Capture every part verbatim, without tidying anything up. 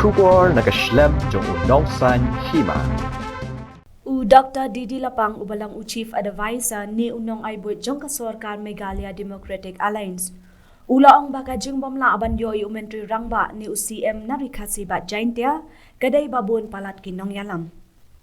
Khubor na ka shlem jong u nongsaiñ hima. U Doctor D D Lapang uba long u Chief Advisor ne u nongai buit jong ka sorkar Meghalaya Democratic Alliance u la ong ba ka jingbym lah ban ïoh ïa u Myntri Rangbah ne u C M na Ri Khasi bad Jaintia ka dei ba bun palat ki nongïalam.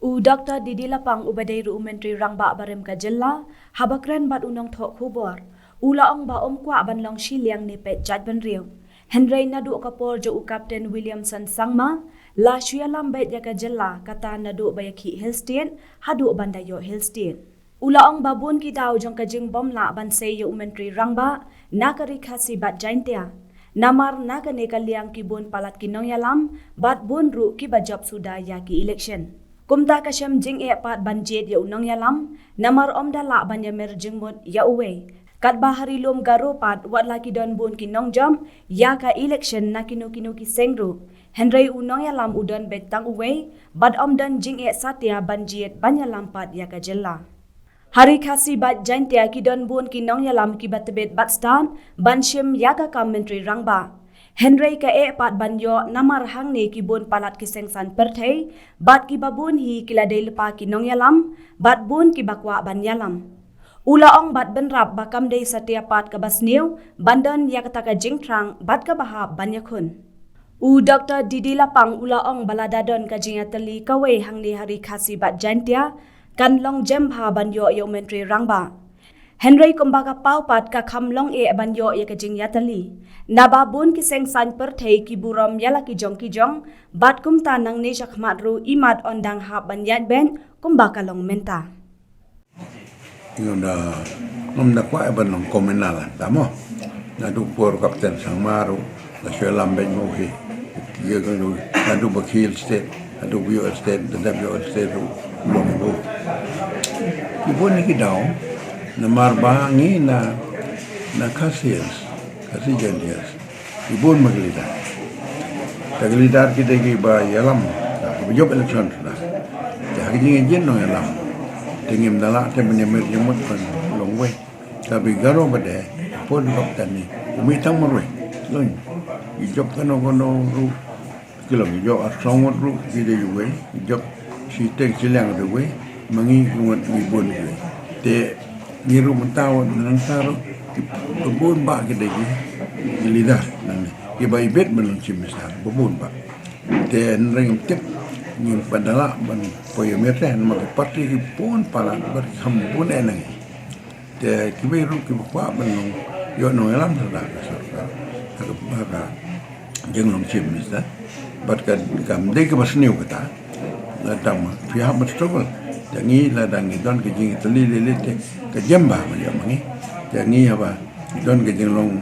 U Doctor D D Lapang uba dei ruh u Myntri Rangbah barim ka jylla, haba kren bad u nongthoh khubor u la ong ba um kwah ban long shiliang ne peit jaitbynriew. Hynrei naduh ka por jong u Captain Williamson Sangma la shu ïalam beit ïa ka jylla, kata naduh ba ïakhih Hill State haduh ban da ïoh Hill State. U la ong ba bun ki daw jong ka jingbym lah ban sei ïa u Myntri Rangbah na ka Ri Khasi bad Jaintia. Namar na kane ka liang ki bun palat ki nongïalam bad bun ruh kiba jop suda ïa ki election. Kumta ka shem jingeh pat ban jied ïa u nongïalam, namar um da lah ban ïamir jingmut ïa uwei. Katba ha ri lum Garo pat wat la ki don bun ki nongjop ïa ka election na kino kino ki seng ruh, hynrei u nongïalam u don beit tang uwei bad um don jingeh satia ban jied ban ïalam pat ïa ka jylla. Ha Ri Khasi bad Jaintia ki don bun ki nongïalam kiba tbit bad stad ban shim ïa ka kam Myntri Rangbah. Hynrei ka eh pat ban ïoh namar hangne ki bun palat ki seng saiñ pyrthei bad kiba bun hi ki la dei lypa ki nongïalam bad bun kiba kwah ban ïalam. U la ong bad bynrap ba kam dei satia pat kaba sniew ban don ïa kata ka jingthrang bad kaba hap ban ïakhun. U Doctor D D Lapang u la ong ba lada don ka jingïatylli kawei hangne ha Ri Khasi bad Jaintia kan long jem bha ban ïoh ïa u Myntri Rangbah. Hynrei kumba ka paw pat ka kham long eh ban ïoh ïa ka jingïatylli, naba bun ki seng saiñ pyrthei ki burom ïa la ki jong ki jong, bad kumta nangne shakhmat ruh imat un dang hap ban ïaid beit kumba ka long mynta. Ngam da, ngam da kwah ban long comment na la, da mo. Naduh por Captain Sangma ruh la shu ïalam beit mo hi. Ïa ka ruh, naduh ba khih Hill State, naduh ba ïoh Hill State, da dep ïoh Hill State ruh long mo. Ki bun ki daw namar ba ngi na, na Khasi Hills, Khasi Jaintia Hills. Ki bun ma ki leader. Te ki leader ki dei kiba ïalam, kiba jop election da. Te ha ki jingïaid nongïalam, te ngim da lah te ban ïamir jingmut ban long wei. Te ba i Garo ba dei, por jop tang ne, ym i tang marwei. Long, i jop kano kano ruh, ki long i jop ar saw ngut ruh ki dei uwei, i jop shiteng shiliang dei uwei, ma ngi ki ngut ngi bun uwei. Te ngi ruh mynta wat nangta ruh ki, ki bun bah ki dei ki, ki leader nangne, kiba i bit ban long chief minister, ba bun bah. Te hynrei ngim tip, ngim pat da lah ban poi ïamir te, namar ki party ki bun palat bad ki kham bun eh na ngi. Te kiwei ruh kiba kwah ban long ïoh nongïalam da ka sorkar ha ka, ha ka jinglong chief minister. Bad ka, kam dei kaba sniew kata. Lada ma phi hap ban struggle. Te ngi lada ngi don ka jingïatylli lei lei te ka jem bha ban ïoh ma ngi. Te ngi haba don ka jinglong,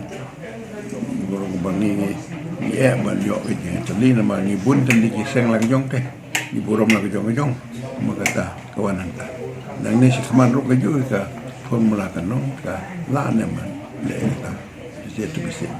ba ngi, ngi eh ban ïoh ka jingïatylli namar ngi bun tang ki seng la ka jong te. Ngi burom la ka jong ka jong. Ma kata ka wan hangta. Nangne shakhmat ruh kajuh ka formula kan long ka la ne man leh kata. Is yet to be seen.